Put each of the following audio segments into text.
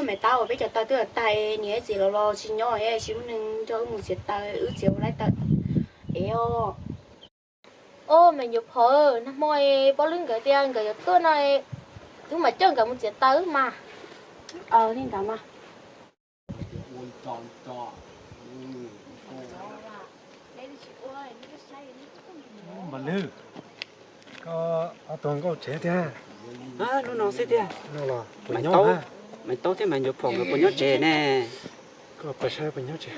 Maiv Taub, peb cov taws twb tag, niam txiv los los tsis nyob, tsis muaj neeg nrog wb mus txiav taws, wb txiav ua laib taws es os. Os, Maiv Ncuav Phom, nag hmo Pob Lwb nkawd tias nkawd yuav tuaj no, wb mam coj nkawd mus txiav taws mas. Li ntawd mas. Npam Lwg, koj ob tug nkauj tsev tiag. Hnub no xwb tiag. Los puas nyob? Maiv Taub thiab Maiv Ncuav Phom nkawd puas nyob tsev ne? Koj pab saib puas nyob tsev.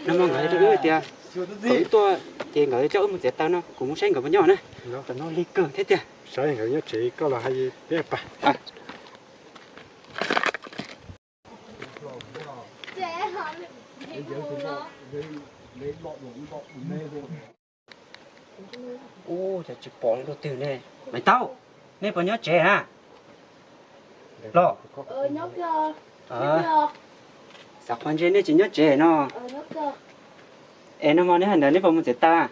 Nag hmo nkawd hais rau wb tias kom wb tuaj ces nkawd coj wb mus txiav taws no, kuv mus saib nkawd puas nyob na. Tam no lig kawg thiab tiag. Saib nkawd nyob tsev koj los hais peb pab. Ub, cas tsis pom leej twg ne. Maiv Taub, nej puas nyob tsev na? Los, xav qhov ntshe nej tsis nyob tsev no. Es nag hmo neb hais ntawd neb puas mus txiav taws?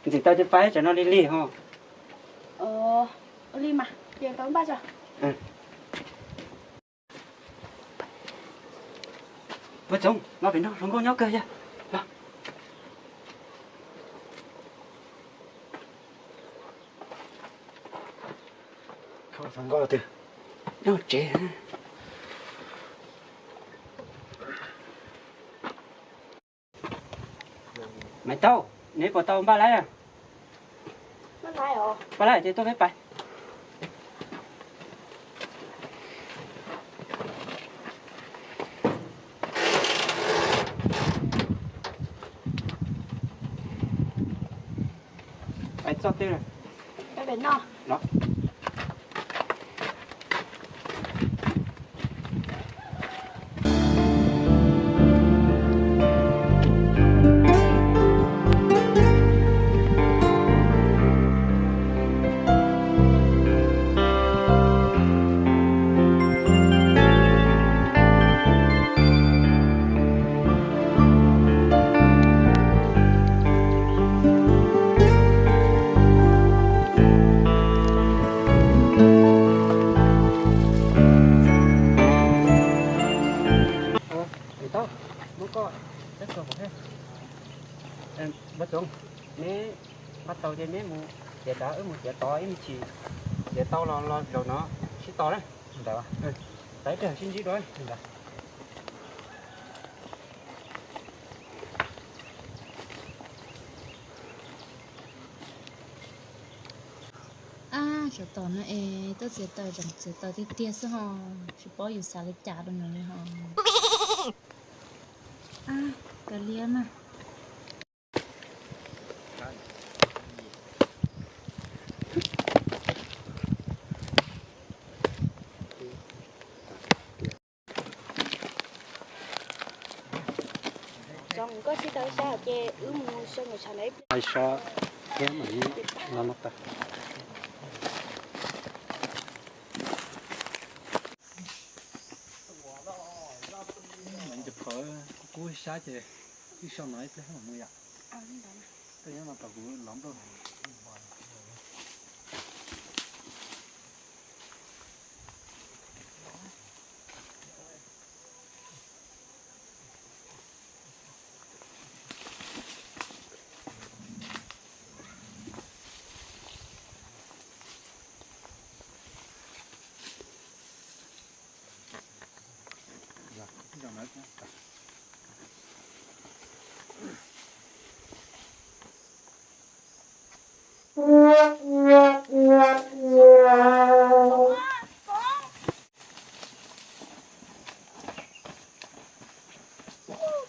Ntxiv taws ces pais, tsam no lig lig ho. Ua li mas, ces tau npaj tso. Vaj Txoov, los pem no, hluas nkauj nyob kawg yog. Los. Hluas nkauj twg? Nyob tsev. Maiv Taub, neb puas tau npaj laib? Npaj laib ces tuaj peb pais. Pais txoj twg? Pais pem no. Los. Maiv Taub, muab koj txhais tes kom thiab. Vaj Txoov, neb npaj tau ces neb mus txiav taws, wb mus txiav tod ib me chim, txiav tau los los zaum no sib tos na. Ntawd, tau ib pliag sib ntsib dua ntawd. Ab, tsov tom no es tuaj txiav taws tseem txiav taws tiag tiag xwb ho, tsis paub yus xav li cas rau nws li ho. Ab, kav liam mas. Txoov, koj txhais taws sab ces wb mus so ntawm tshav ntawd ib pliag. Hais so thiab mam li no no tas. Maiv Ncuav Phom, kuv kub sab ces wb so no ib pliag mam mus yom. Koj nyob no tos kuv los npaj.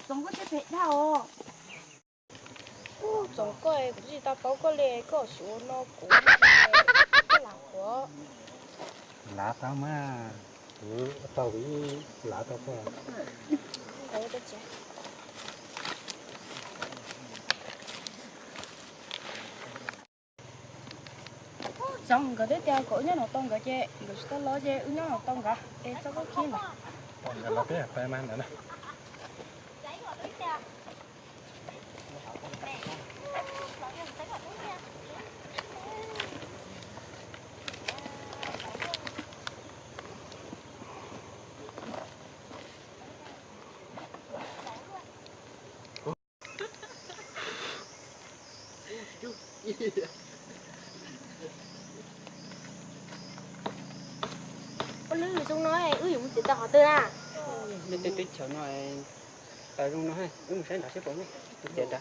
Txoov, koj tej phem dag os. Txoov, koj, kuv twb tsis tau paub koj li, koj sim ua no kuv, koj lav quav. Lav tau mas, kuv tau kuv yeej lav tau koj. Txoov, nkawd twb tias kom wb nyob no tau nkawd ces nkawd tsis tau los ces wb nyob no tau nkawd es txhob khaub khib nkawd. Nkawd los peb pais mas ntawd na. Paj Lwm, zoo no wb yuav mus txiav taws qhov twg na? Tej teb chaws no taws zoo no, wb mus saib nrad seb puas muaj, mus txiav nrad.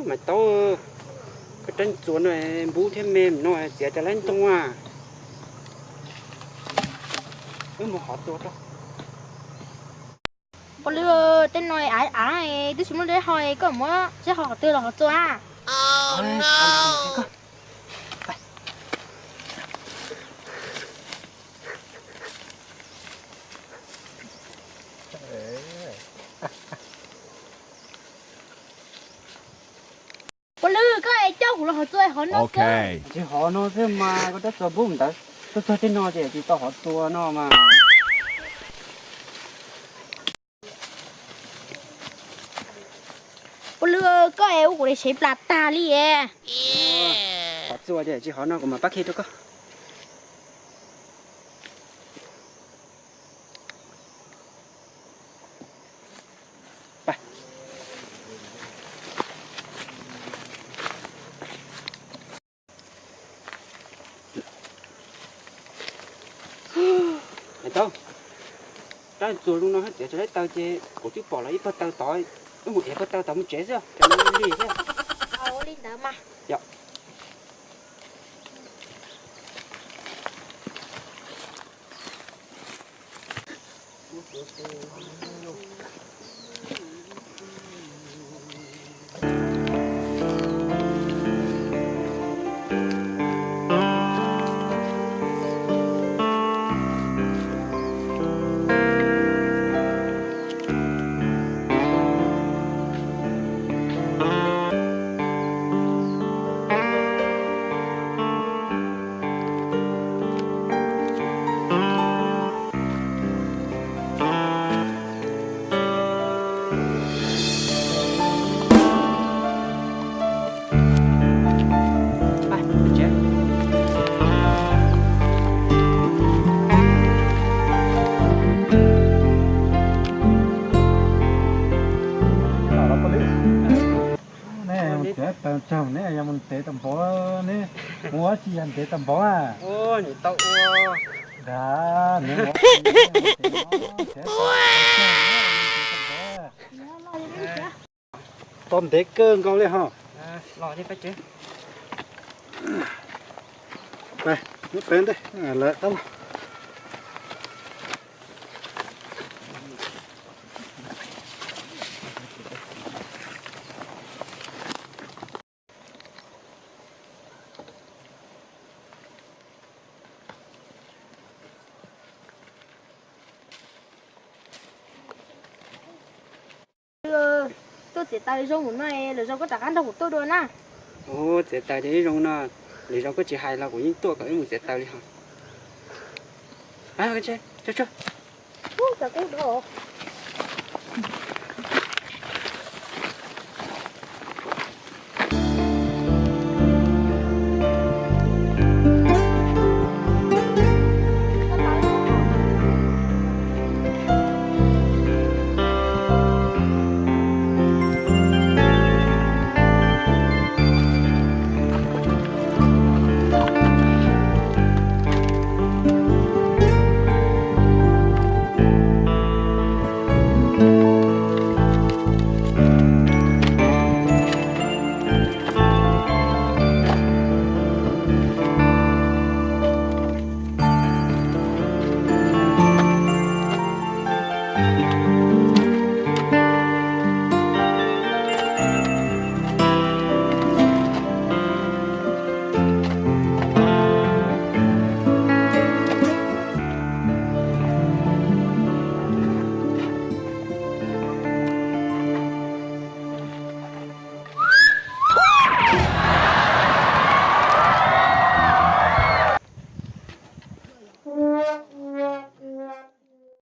Maiv Taub, koj rab txuas no npub thiab me no txiav cas laib ntoo a. Wb mus hov txua rau. Paj Lwm, tej no av av twb tsis muaj dab ho, koj muab seb ho qhov twg los hov txua a. Paj Lwm, koj es coj kuv los hov txua hov no xwb. Tsis hov no xwb mas, koj rab txuas npub ntawd, tuaj txog tej no ces tsis tau hov txua no mas. Paj Lwm, koj es ua kuv li sev plas tag li es. Hov txua ces tsis hov no, kuv mam pab khi rau koj. Maiv Taub, rab txuas zoo no txiav tsis laib taws ces kuv twb pom lawv ib pawg taws tod, wb mus ev pawg taws tod mus tsev xwb, cov no lig thiab. Ua li ntawd mas. Yog. Nej mus txiav taws tsawg, nej yuav mus ntev tau npaum, nej mus ua tsis yog ntev tau npaum a. Nws tau ua. Nrad, nws ua tsis yog ntev tau npaum. Tau ntev kawg nkaus li ho. Los li pab tsev. Nyob pem ntej lawv qab los. Tuaj txiav taws zoo mus no, lwm zaus koj rov qab nrog kuv tuaj dua na. Ua txiav taws ces ib zoo no, lwm zaus koj tsis hais los kuv yeej tuaj kom wb mus txiav taws li ho. Ub, cov kub dua.